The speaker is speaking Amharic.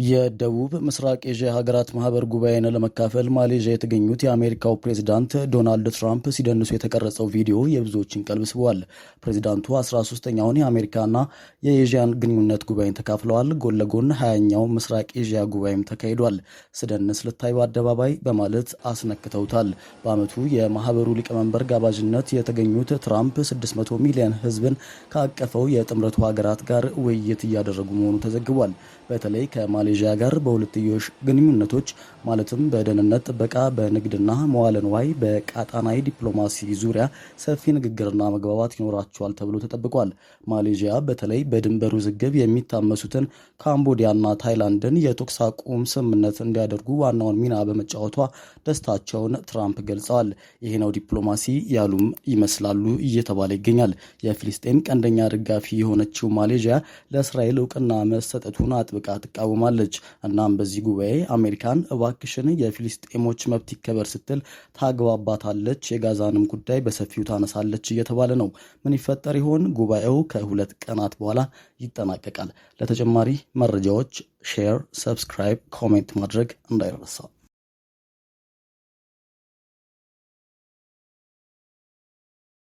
የደቡብ ምስራቅ ኤዥያ ሀገራት ማህበር ጉባኤን ለመካፈል ማሌዥያ የተገኙት የአሜሪካው ፕሬዚዳንት ዶናልድ ትራምፕ ሲደንሱ የተቀረጸው ቪዲዮ የብዙዎችን ቀልብ ስቧል። ፕሬዚዳንቱ 13ኛውን የአሜሪካና የኤዥያን ግንኙነት ጉባኤን ተካፍለዋል። ጎን ለጎን 20ኛው ምስራቅ ኤዥያ ጉባኤም ተካሂዷል። "ስደንስ ልታይ በአደባባይ" በማለት አስነክተውታል። በዓመቱ የማህበሩ ሊቀመንበር ጋባዥነት የተገኙት ትራምፕ 600 ሚሊዮን ሕዝብን ካቀፈው የጥምረቱ ሀገራት ጋር ውይይት እያደረጉ መሆኑ ተዘግቧል። በተለይ ከማሌዥያ ጋር በሁለትዮሽ ግንኙነቶች ማለትም በደህንነት ጥበቃ፣ በንግድና መዋለ ንዋይ፣ በቀጣናዊ ዲፕሎማሲ ዙሪያ ሰፊ ንግግርና መግባባት ይኖራቸዋል ተብሎ ተጠብቋል። ማሌዥያ በተለይ በድንበር ውዝግብ የሚታመሱትን ካምቦዲያና ታይላንድን የተኩስ አቁም ስምምነት እንዲያደርጉ ዋናውን ሚና በመጫወቷ ደስታቸውን ትራምፕ ገልጸዋል። ይሄ ነው ዲፕሎማሲ ያሉም ይመስላሉ እየተባለ ይገኛል። የፍልስጤም ቀንደኛ ደጋፊ የሆነችው ማሌዥያ ለእስራኤል እውቅና መሰጠቱን አጥብቃ ትቃወማለች። እናም በዚህ ጉባኤ አሜሪካን እባክሽን የፊልስጤሞች መብት ይከበር ስትል ታግባባታለች፣ የጋዛንም ጉዳይ በሰፊው ታነሳለች እየተባለ ነው። ምን ይፈጠር ይሆን? ጉባኤው ከ2 ቀናት በኋላ ይጠናቀቃል። ለተጨማሪ መረጃዎች share፣ subscribe፣ comment ማድረግ እንዳይረሳ።